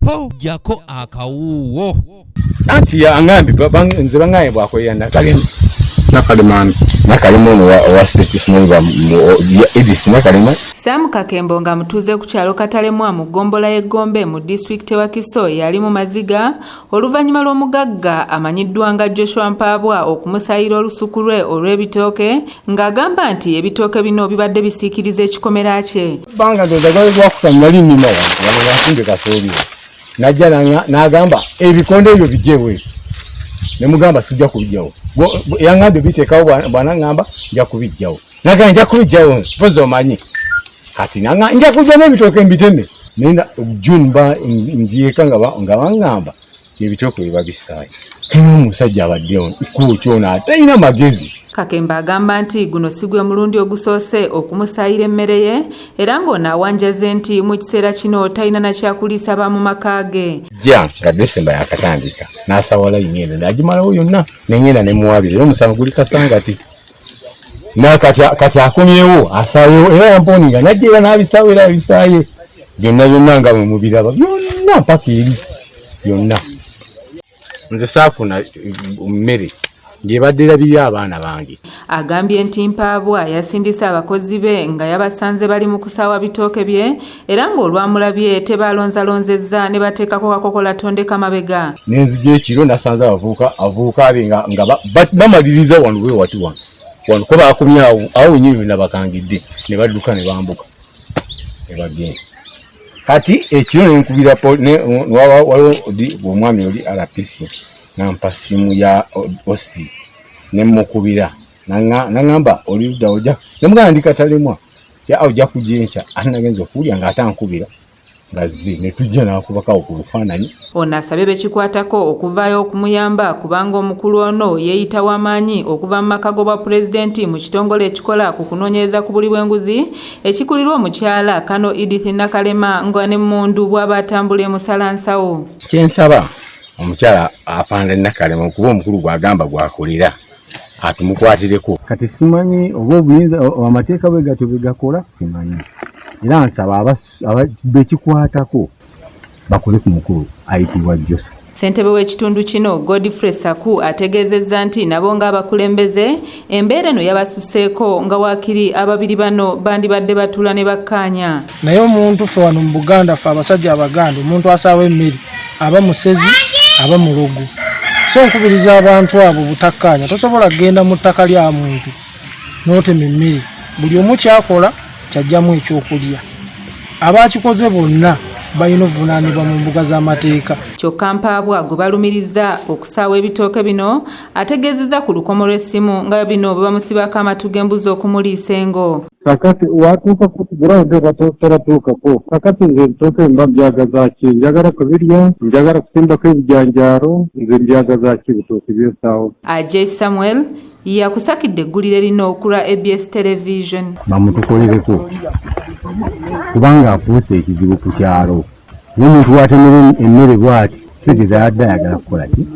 Ho, jjako akawuuwo. Anti yangambye, nze bangambye bwakolera Nakalema. Nakalema. Nakalema ono owa state, simanyi Edith Nakalema. Sam Kakembo nga mutuuze ku kyalo Katalemwa mu ggombola y'Eggombe mu disitulikiti Wakiso yali mu maziga oluvannyuma lw'omugagga amanyiddwa nga Joshua Mpaabwa okumusaayira olusuku lwe olw'ebitooke, ng'agamba nti ebitooke bino bibadde bisiikiriza ekikomera kye. Banga ndoza gwali gwakutano, nali nnima wano kasooli, najja n'agamba ebikonde ebyo bijjewo, ne mugamba sijja kubijjawo. Yaŋŋambye biteekawo, bw'anaŋŋamba nja kubijjawo. Nagamba nja kubijjawo, mpozi omanyi kati nja kujja n'ebitooke mbiteme. Naye June ba ndyeka nga baŋŋamba ebitooke bwe babisaayo. Kino omusajja abaddewo kubo kyona talina magezi. Kakembo agamba nti guno si gwe mulundi ogusoose okumusaayira emmere ye, era ng'ono awanjaze nti mu kiseera kino talina na kyakuliisa ba mu maka ge. Jja nga Desemba yakatandika n'asawa layini eno n'agimalawo yonna, nengenda ne muwabira, era omusango guli Kasangati. Kati akomyewo asaayewo, era yamponinga najja era n'abisaawo, era abisaaye byonna byonna nga bwe mubiraba byonna mpaka eri byonna. Nze saafuna mmere ng'ebadde erabirira abaana bange. Agambye nti Mpaabwa yasindise abakozi be nga yabasanze bali mu kusaawa bitooke bye, era ng'olwamulabye tebalonzalonzezza ne bateekako kakokola tondeka mabega. Nenzija ekiro, nasanze abavubuka abe nga bamaliriza wano bwe wati wano wano ko bakomye awo awo wenyini we nabakangidde, ne badduka ne bambuka ne bagenda. Kati ekiro nenkubira waliwo omwami oli RPC nampa simu ya OC, nemukubira, naŋŋamba oli ludda ojja, nemugamba ndi Katalemwa, ojja kujja enkya. Ate nagenza okuwulira ng'ate ankubira nga zze, ne tujja n'akubakawo ku lufaananyi. Ono asabye bekikwatako okuvaayo okumuyamba, kubanga omukulu ono yeeyita w'amaanyi okuva mu maka g'obwapulezidenti mu kitongole ekikola ku kunoonyereza ku buli bw'enguzi ekikulirwa omukyala Kano Edith Nakalema, nga n'emmundu bw'aba atambula emusala nsawo. Kyensaba omukyala afaanana Nakalema, okuba omukulu gw'agamba gwakolera, atumukwatireko. Kati simanyi oba obuyinza amateeka bwe gatyo bwe gakola, simanyi. Era nsaba bekikwatako bakole ku mukulu ayitibwa Joso. Ssentebe w'ekitundu kino Godfrey Saku ategeezezza nti nabo ng'abakulembeze embeera eno yabasuseeko, nga waakiri ababiri bano bandibadde batuula ne bakkaanya. Naye omuntu ffe wano mu Buganda, ffe abasajja Abaganda, omuntu asaawa emmere aba musezi, aba mulogo. So nkubiriza abantu abo butakkaanya. Tosobola kugenda mu ttaka lya muntu n'otema emmere. Buli omu kyakola kyajjamu ekyokulya. Abakikoze bonna balina obuvunaanibwa mu mbuga z'amateeka. Kyokka Mpaabwa gwe balumiriza okusaawa ebitooke bino ategeezezza ku lukomo lw'essimu nga bino bwe bamusibako amatu g'embuzi okumuliisa engo. Kakati watuuka ku ground oba toratuukako? Kakati nze ebitooke mba mbyagaza ki? Njagala kubirya, njagala kusimbako ebijanjaalo. Nze mbyagaza ki ebitooke byensaawo? Ajay Samuel yakusakidde eggulire lino ku lwa ABS Television. Bamutukolereko kubanga afuuse ekizibu ku kyalo. N'omuntu watemera emmere bw'ati, kitegeeza yadde ayagala kukola ki?